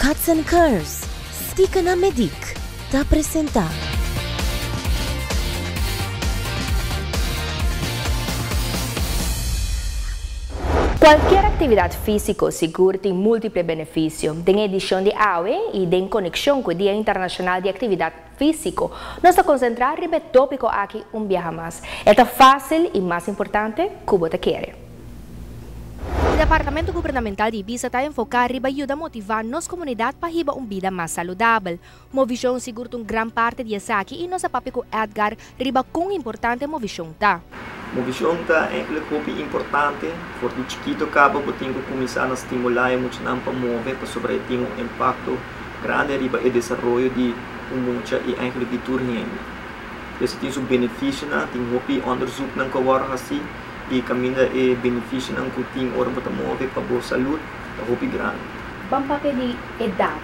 Cuts and Curves, Stika na Medic, ta presenta. Cualkier actividad fisico sigur tin multiple beneficio. Den e edicion di awe y den conexion cu e Dia Internacional di Actividad Fisico, nos ta concentra riba e topico aki un biaha mas. E ta facil y mas importante cu bo ta kere. E Departamento Gubernamental di Ibisa ta enfoca riba yuda motiva nos comunidad pa hiba un bida mas saludabel. Movishon sigur ta un gran parti di esaki y nos a papia cu Edgar riba con importante movishon ta. Movishon ta eigenlijk hopi importante. For di chikito caba bo tin cu cuminsa na stimula e muchanan pa move pasobra e tin un impacto grandi riba e desaroyo di un mucha y eigenlijk di tur hende. Dus e tin su beneficionan, tin hopi onderzoeknan cu a worde haci y caminda e beneficionan cu tin ora bo ta move pa bo salud ta hopi grandi. Ban papia di edad.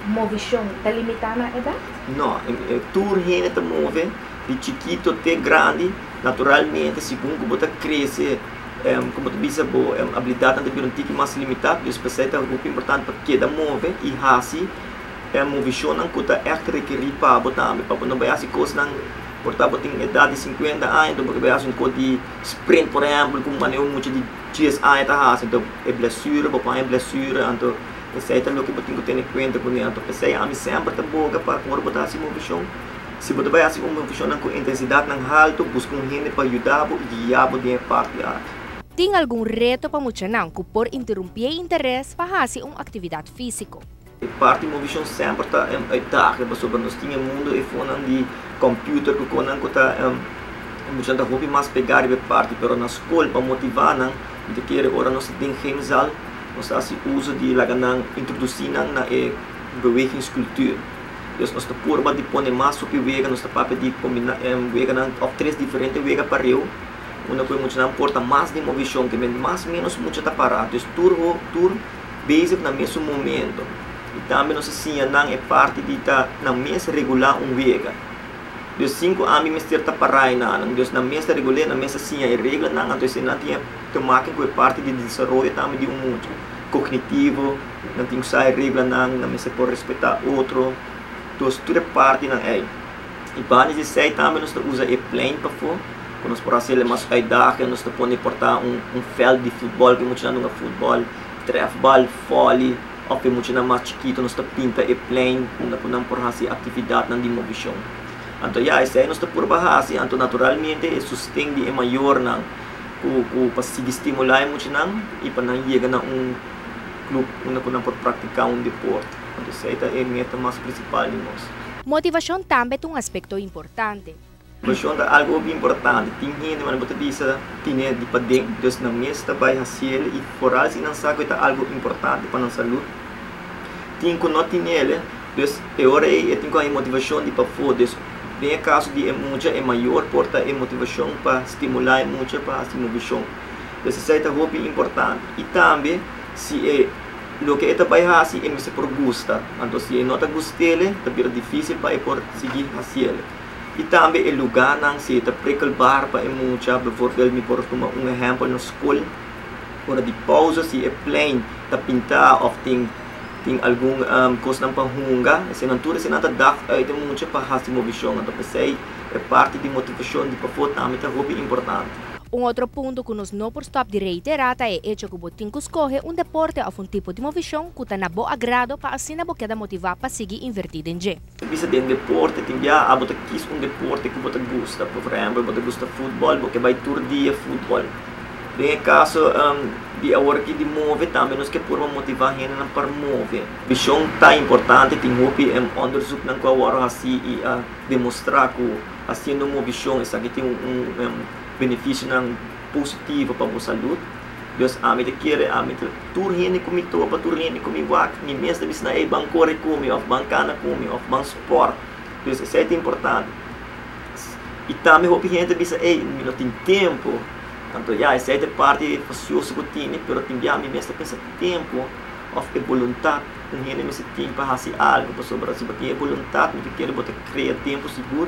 Movishon ta limitá na edat? No, tur hende ta move, di chikito te grandi. Naturalmente, segun ku bo ta krese, komo ta bisa, bo abilidatnan ta bira un tiki mas limitá. Dus p'esei ta hopi importante pa keda move i hasi movishonnan ku ta ègt rekerí pa bo tambe, pa bo no bai hasi kosnan por ta bo tin edat di sinkuenta aña, enton bo ke bai hasi un kos di sprint, por ehèmpel, ku manera un mucha di dies aña ta hasi. Enton e blesura, bo por haña blesura, anto. Esei ta loke bo tin ku tene kuenta kuné. Anto p'esei ami semper ta boga pa ora bo ta hasi movishon, si bo ta bai hasi un movishonnan ku intensidatnan haltu, buska un hende pa yuda bo i guia bo den e parti aki. Tin algun reto pa muchanan ku por interumpí e interes pa hasi un aktividat físiko. E parti movishon semper ta un uitdaging pasobra nos tin e mundu e fonan di computer ku konan ku ta e muchanan ta hopi mas pegá riba e parti pero na skol pa motivá nan mi ta kere ora nos ta den gymzaal Nos ta hasi uso di laga nan introdusí nan na e bewegingscultuur. Dus nos ta purba di pone mas hopi wega, nos ta papia di kombiná weganan òf tres diferente wega pareu, unda ku e muchanan por ta mas den movishon, ke men mas ménos mucha ta pará. Dus tur ho tur bezig na mesun momento. I tambe nos ta siña nan e parti di ta nan mes regulá un wega. Dus sin ku ami mester ta pará enanan. Dus nan mes ta regul'é, nan mes ta siña e reglanan, anto esei nan tin e. Te maken ku e parti di desaroyo tambe di un mucha, kognitivo, nan tin ku sa e reglanan, nan mester por respetá otro, dus tur e partinan ei. I banda di esei tambe nos ta usa e plein pafó, ku nos por hasi el mas uitdagend, nos ta pone por ta un un vèlt di futbòl ku e muchanan dunga futbòl, trèfbal, vòli, òf e muchanan mas chikitu nos ta pinta e plein unda ku nan por hasi aktividatnan di movishon. Anto ya, esei nos ta purba hasi, anto naturalmente e sosten di e mayornan. Ku ku pa sigui stimulá e muchanan i pa nan yega na un club unda ku nan por praktiká un deporte. Anto esei ta e meta mas prinsipal di nos. Motivashon tambe ta un aspekto importante. Motivashon ta algu hopi importante. Tin hende manera bo ta bisa tine di paden, dus nan mes ta bai hasiel i foral si nan sa ku e ta algu importante pa nan salud. Tin ku no tinele, dus e ora ei e tin ku haña motivashon di pafó. Dus den e kaso di e mucha, e mayor por ta e motivashon pa stimulá e mucha pa hasi movishon. Dus esei ta hopi importante. I tambe si e loke e ta bai hasi e mester por gusta. Anto si e no ta gust'ele ta bira difísil pa e por sigui hasiel. I tambe e lugánan si e ta prikkelbaar pa e mucha, bijvoorbeeld mi por tuma un ehèmpel na skol. Ora di pausa si e plein ta pintá òf tin tin algun kosnan pa hunga, eseinan tur eseinan ta dag uit e mucha pa hasi movishon. Anto p'esei e parti di motivashon di pafó tambe ta hopi importante. Un otro punto ku nos no por stòp di reiterá ta e echo ku bo tin ku skohe un deporte òf un tipo di movishon ku ta na bo agrado pa asina bo keda motivá pa sigui invertí den dje. Ta bisa den deporte tin bia abo ta kis un deporte ku bo ta gusta. Por ehèmpel bo ta gusta futbòl, bo ke bai tur dia futbòl. Den e kaso di awor aki di move tambe nos ke purba motivá hendenan par move. Vishon ta importante, tin hopi onderzoeknan ku a wòrdu hasí i a demostrá ku hasiendo movishon esaki tin un benefisionan positivo pa bo salud. Dus ami ta kere, ami ta tur hende ku mi topa, tur hende ku mi wak, mi mes ta bisa nan ey ban kore ku mi òf ban kana ku mi òf ban spòrt. Dus esei ta importante. I tambe hopi hende ta bisa ey mi no tin tempu. Anto ya, esei ta e parti fasioso ku tini, pero tin bia mi mes ta pensa tempu òf e boluntat un hende mester tin pa hasi algu, pasobra si bo tin e boluntat mi ta kere bo ta krea tempu sigur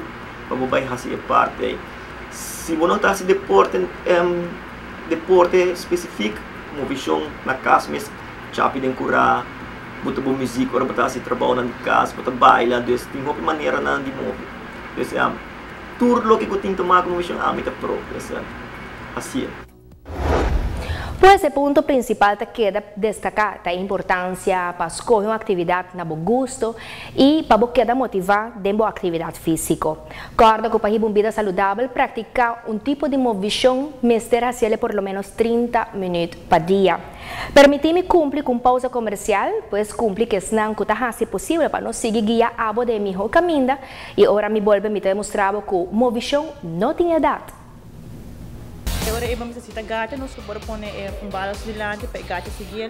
pa bo bai hasi e parti ei. Si bo no ta hasi deporte deporte spesifik, movishon na kas mes, chapi den kurá. Bo ta bo muziek, ora bo ta hasi trabounan di kas, bo ta baila, dus tin hopi maneranan di move. Dus tur loke ku tin te maken ku moveshon, ami ta pro. Dus asina. Pues e punto principal ta keda destaca ta importancia pa scoge un actividad na bo gusto y pa bo keda motiva den bo actividad fisico. Corda cu pa un bida saludabel, practica un tipo di movecion mester haci'e por lo menos 30 minuut pa dia. Permiti mi cumpli cu un pausa comercial, pues cumpli cu esnan cu ta haci posibel pa nos sigui guia abo den miho caminda y ora mi bolbe mi ta mustra cu movecion no tin edad. Awor vamos necessita gacha, nos por pone un bala dilanti pa gacha sigui.